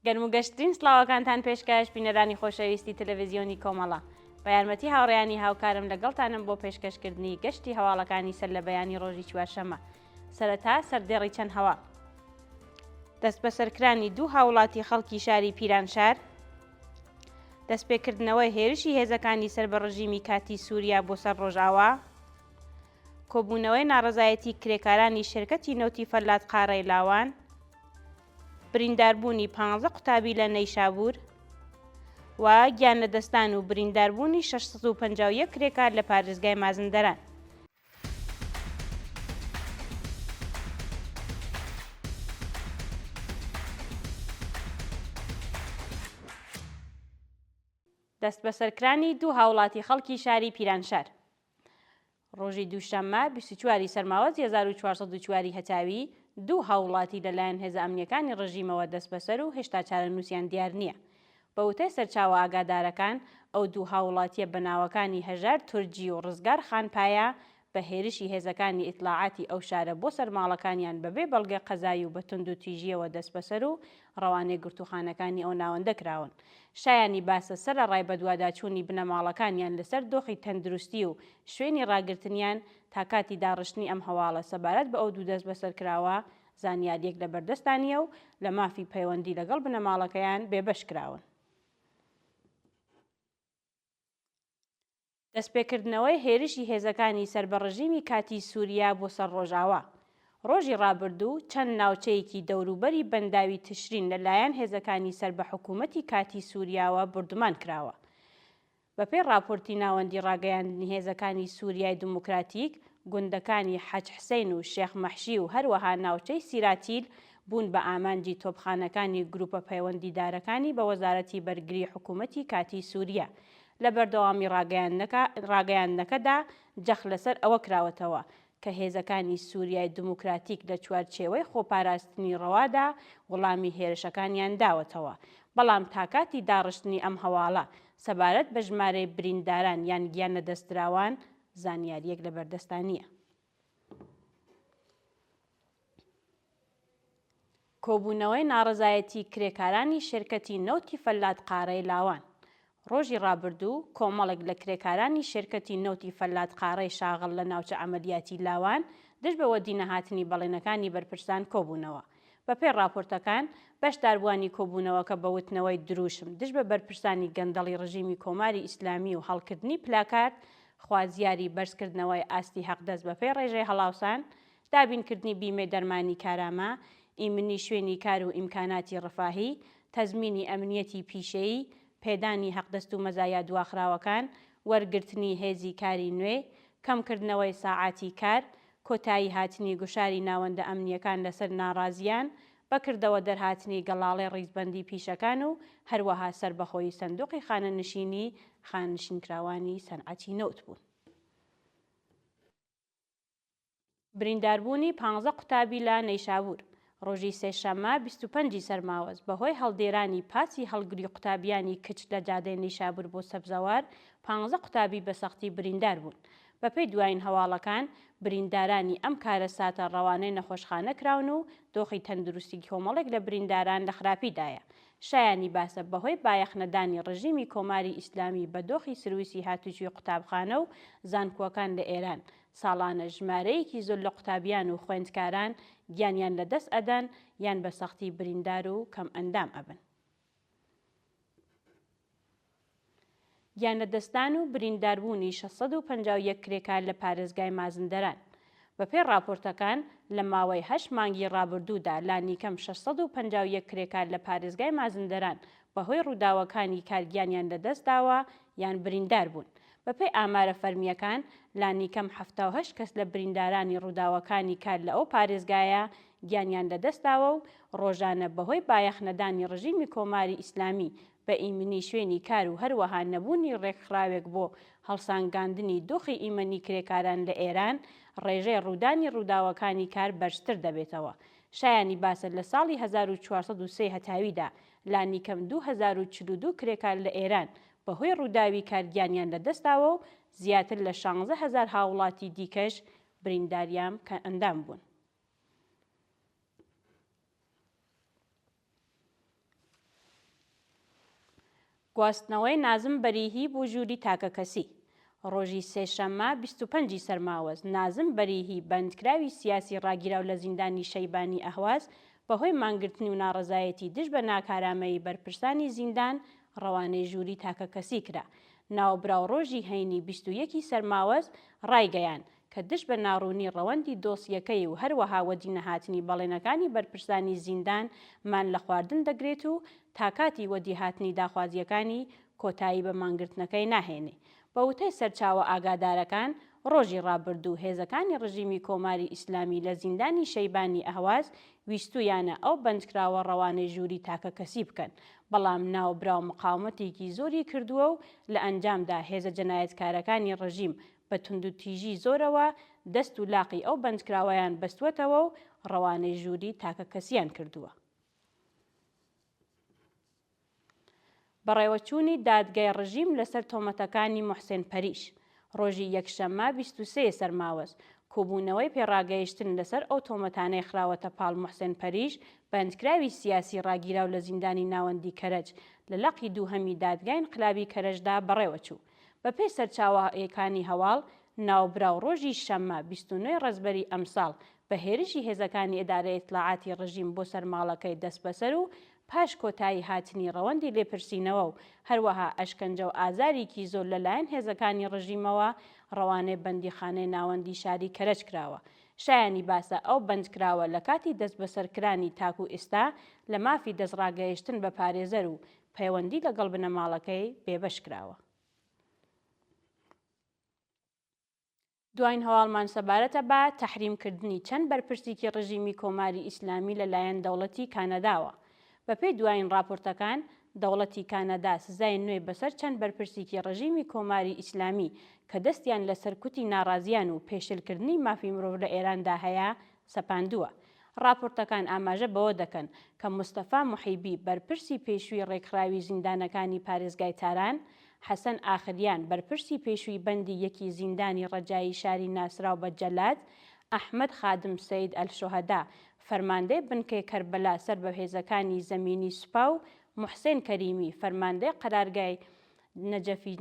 گەرم و گەشترین سڵاوەکانتان پێشکەش بینەرانی خۆشەویستی تەلەڤیزیۆنی کۆمەڵە. بە یارمەتی هاوڕێیانی هاوکارم لەگەڵتانم بۆ پێشکەشکردنی گەشتی هەواڵەکانی سەر لە بەیانی ڕۆژی چوارشەممە. سەرەتا سەردێڕی چەند هەواڵ. دەستبەسەرکرانی دوو هاوڵاتی خەڵکی شاری پیرانشار، دەستپێکردنەوەی هێرشی هێزەکانی سەر بە ڕژیمی کاتی سووریا بۆ سەر ڕۆژئاوا، کۆبوونەوەی ناڕەزایەتی کرێکارانی شێرکەتی نەوتی فەلات قاڕەی لاوان، برینداربوونی پانزە قوتابی لە نەیشابوور و گیانلەدەستدان و برینداربوونی 651 کرێکار لە پارێزگای مازندەران. دەستبەسەرکرانی دوو هاوڵاتی خەڵکی شاری پیرانشار. ڕۆژی دووشەممە 24 ی سەرماوەزی 1404 ی هەتاوی، دوو هاووڵاتی لەلایەن هێزە ئەمنییەکانی ڕژیمەوە دەستبەسەر و هێشتا چارەنووسیان دیار نییە. بە وتەی سەرچاوە ئاگادارەکان، ئەو دوو هاووڵاتییە بە ناوەکانی هەژار تورجی و ڕزگار خانپایا بە هێرشی هێزەکانی ئیتڵاعاتی ئەو شارە بۆ سەر ماڵەکانیان بەبێ بەڵگەی قەزایی و بە توندوتیژییەوە دەستبەسەر و ڕەوانەی گرتووخانەکانی ئەو ناوەندە کراون. شایانی باسە سەرەڕای بەدواداچوونی بنەماڵەکانیان لەسەر دۆخی تەندروستی و شوێنی ڕاگرتنیان، تا کاتی داڕشتنی ئەم هەواڵە سەبارەت بە ئەو دوو دەستبەسەرکراوە زانیارییەک لە بەردەستا نییە و لە مافی پەیوەندی لەگەڵ بنەماڵەکەیان بێبەش کراون. دەستپێکردنەوەی هێرشی هێزەکانی سەر بە ڕژیمی کاتیی سووریا بۆ سەر ڕۆژاوا. ڕۆژی ڕابردوو چەند ناوچەیەکی دەوروبەری بەنداوی تشرین لە لایەن هێزەکانی سەر بە حکوومەتی کاتیی سووریاوە بوردومان کراوە. بەپێی ڕاپۆرتی ناوەندی ڕاگەیاندنی هێزەکانی سووریای دموکراتیک، گوندەکانی حەج حسەین و شێخ مەحشی و هەروەها ناوچەی سیراتیل بوون بە ئامانجی تۆپخانەکانی گرووپە پەیوەندیدارەکانی بە وەزارەتی بەرگری حکوومەتی کاتیی سووریا. لە بەردەوامی ڕاگەیاندنەکەدا جەخت لەسەر ئەوە کراوەتەوە کە هێزەکانی سوریای دموکراتیک لە چوارچێوەی خۆپاراستنی ڕەوادا وڵامی هێرشەکانیان داوەتەوە، بەڵام تا کاتی داڕشتنی ئەم هەواڵە سەبارەت بە ژمارەی برینداران یان گیانلەدەستدراوان زانیارییەک لەبەردەستا نییە. کۆبوونەوەی ناڕەزایەتی کرێکارانی شێرکەتی نەوتی فەلات قارەی لاوان ڕۆژی ڕابردوو کۆمەڵێک لە کرێکارانی شێرکەتی نەوتی فەلات قارەی شاغڵ لە ناوچە عەمەلیاتی لاوان دژ بە وەدینەهاتنی بەڵێنەکانی بەرپرسان کۆبوونەوە. بەپێی ڕاپۆرتەکان، بەشداربووانی کۆبوونەوەکە بە وتنەوەی درووشم دژ بە بەرپرسانی گەندەڵی ڕژیمی کۆماری ئیسلامی و هەڵکردنی پلاکارد خوازیاری بەرزکردنەوەی ئاستی حەقدەست بەپێی ڕێژەی هەڵاوسان، دابینکردنی بیمەی دەرمانی کارامە، ئیمنی شوێنی کار و ئیمکاناتی ڕفاهی، تەزمینی ئەمنیەتی پیشەیی، پێدانی حەقدەست و مەزایا دواخراوەکان، وەرگرتنی هێزی کاری نوێ، کەمکردنەوەی ساعاتی کار، کۆتایی هاتنی گوشاری ناوەندە ئەمنییەکان لەسەر ناڕازییان، بەکردەوە دەرهاتنی گەڵاڵەی ڕیزبەندی پیشەکان و هەروەها سەربەخۆیی سەندوقی خانەنشینی خانەنشینکراوانی سەنعەتی نەوت بوون. برینداربوونی پانزە قوتابی لە نەیشابوور ڕۆژی سێشەممە 25 ی سەرماوەز بەهۆی هەڵدێرانی پاسی هەڵگری قوتابیانی کچ لە جادەی نەیشابوور بۆ سەبزەوار پانزە قوتابی بە سەختی بریندار بوون. بەپێی دوایین هەواڵەکان بریندارانی ئەم کارەساتە ڕەوانەی نەخۆشخانە کراون و دۆخی تەندروستی کۆمەڵێک لە برینداران لە خراپیدایە. شایانی باسە بەهۆی بایەخنەدانی ڕژیمی کۆماری ئیسلامی بە دۆخی سرویسی هاتوچوی قوتابخانە و زانکۆکان لە ئێران، ساڵانە ژمارەیەکی زۆر لە قوتابیان و خوێندکاران گیانیان لە دەست ئەدەن یان بە سەختی بریندار و کەم ئەندام ئەبن. گیانلەدەستدان و برینداربوونی 651 کرێکار لە پارێزگای مازندەران. بەپێی ڕاپۆرتەکان، لە ماوەی هەشت مانگی ڕابردوودا لانیکەم 651 کرێکار لە پارێزگای مازندەران بەهۆی ڕووداوەکانی کار گیانیان لەدەستداوە یان بریندار بوون. بەپێی ئامارە فەرمییەکان، لانیکەم 78 کەس لە بریندارانی ڕووداوەکانی کار لە ئەو پارێزگایە گیانیان لەدەستداوە و ڕۆژانە بەهۆی بایەخنەدانی ڕژیمی کۆماری ئیسلامی بە ئیمنی شوێنی کار و هەروەها نەبوونی ڕێکخراوێک بۆ هەڵسانگاندنی دۆخی ئیمەنی کرێکاران لە ئێران، ڕێژەی ڕوودانی ڕووداوەکانی کار بەرزتر دەبێتەوە. شایانی باسە لە ساڵی 1403 هەتاویدا لانیکەم 2042 کرێکار لە ئێران بەهۆی ڕووداوی کار گیانیان لەدەستداوە و زیاتر لە 16 هەزار هاووڵاتی دیکەش برینداریان کەمئەندام بوون. گواستنەوەی نازم بەریهی بۆ ژووری تاکەکەسی. ڕۆژی سێشەممە 25 ی سەرماوەز، نازم بەریهی، بەندکراوی سیاسی ڕاگیراو لە زیندانی شەیبانی ئەهواز، بەهۆی مانگرتن و ناڕەزایەتی دژ بە ناکارامەیی بەرپرسانی زیندان، ڕەوانەی ژووری تاکەکەسی کرا. ناوبراو ڕۆژی هەینی 21 ی سەرماوەز ڕایگەیاند، کە دژ بە ناڕوونی ڕەوەندی دۆسیەکەی و هەروەها وەدینەهاتنی بەڵێنەکانی بەرپرسانی زیندان مان لە خواردن دەگرێت و تا کاتی وەدیهاتنی داخوازییەکانی کۆتایی بە مانگرتنەکەی ناهێنێ. بە وتەی سەرچاوە ئاگادارەکان، ڕۆژی ڕابردوو هێزەکانی ڕژیمی کۆماری ئیسلامی لە زیندانی شەیبانی ئەهواز ویستوویانە ئەو بەندکراوە ڕەوانەی ژووری تاکەکەسی بکەن، بەڵام ناوبراو مقاومەتێکی زۆری کردووە و لە ئەنجامدا هێزە جەنایەتکارەکانی ڕژیم بە توندوتیژی زۆرەوە دەست و لاقی ئەو بەندکراوەیان بەستووەتەوە و ڕەوانەی ژووری تاکەکەسییان کردووە. بەڕێوەچوونی دادگای ڕژیم لەسەر تۆمەتەکانی موحسێن پەریش، ڕۆژی یەکشەممە 23 سەرماوەز، کۆبوونەوەی پێڕاگەیشتن لەسەر ئەو تۆمەتانەی خراوەتە پاڵ موحسێن پەریش، بەندکراوی سیاسی ڕاگیراو لە زیندانی ناوەندی کەرەج، لە لقی دووهەمی دادگای ئینقلابی کەرەجدا بەڕێوەچوو. بەپێی سەرچاوەکانی هەواڵ، ناوبراو ڕۆژی شەممە 29 ی ڕەزبەری ئەمساڵ بە هێرشی هێزەکانی ئیدارەی ئیتڵاعاتی ڕژیم بۆ سەر ماڵەکەی دەستبەسەر و پاش کۆتایی هاتنی ڕەوەندی لێپرسینەوە و هەروەها ئەشکەنجە و ئازاریکی زۆر لە لایەن هێزەکانی ڕژیمەوە ڕەوانەی بەندیخانەی ناوەندی شاری کەرەج کراوە. شایانی باسە ئەو بەندکراوە لە کاتی دەستبەسەرکرانی تاکوو ئیستا لە مافی دەستڕاگەیشتن بە پارێزەر و پەیوەندی لەگەڵ بنەماڵەکەی بێبەش کراوە. دواین هەواڵمان سەبارەتە بە تەحریم کردنی چەند بەرپرسیکی ڕژیمی کۆماری ئیسلامی لە لایەن دەوڵەتی کانەداوە. بە پێی دواین ڕاپۆرتەکان، دەوڵەتی کانەدا سزای نوێی بەسەر چەند بەرپرسیکی ڕژیمی کۆماری ئیسلامی کە دەستیان لە سەرکوتی ناڕازیان و پێشلکردنی مافی مرۆڤ لە ئێراندا هەیە، سەپاندووە. ڕاپۆرتەکان ئاماژە بەوە دەکەن کە مستەفا موحیبی بەرپرسی پێشووی ڕێکخراوی زیندانەکانی پارێزگای تاران، حەسەن ئاخریان بەرپرسی پێشووی بەندی یەکی زیندانی ڕەجایی شاری ناسراو بە جەلاد، ئەحمەد خادم سەید ئەلشوهەدا فەرماندەی بنکەی کەربەلا سەر بە هێزەکانی زەمینی سوپا و موحسێن کەریمی فەرماندەی قەرارگای نەجەفی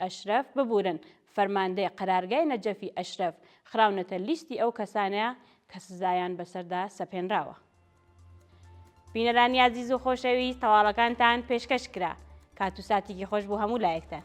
ئەشرەف، ببورن، فەرماندەی قەرارگای نەجەفی ئەشرەف، خراونەتە لیستی ئەو کەسانە کە سزایان بەسەردا سەپێنراوە. بینەرانی ئازیز و خۆشەویست هەواڵەکانتان پێشکەش کرا. کات و ساتێکی خۆش بۆ هەموو لایەکتان.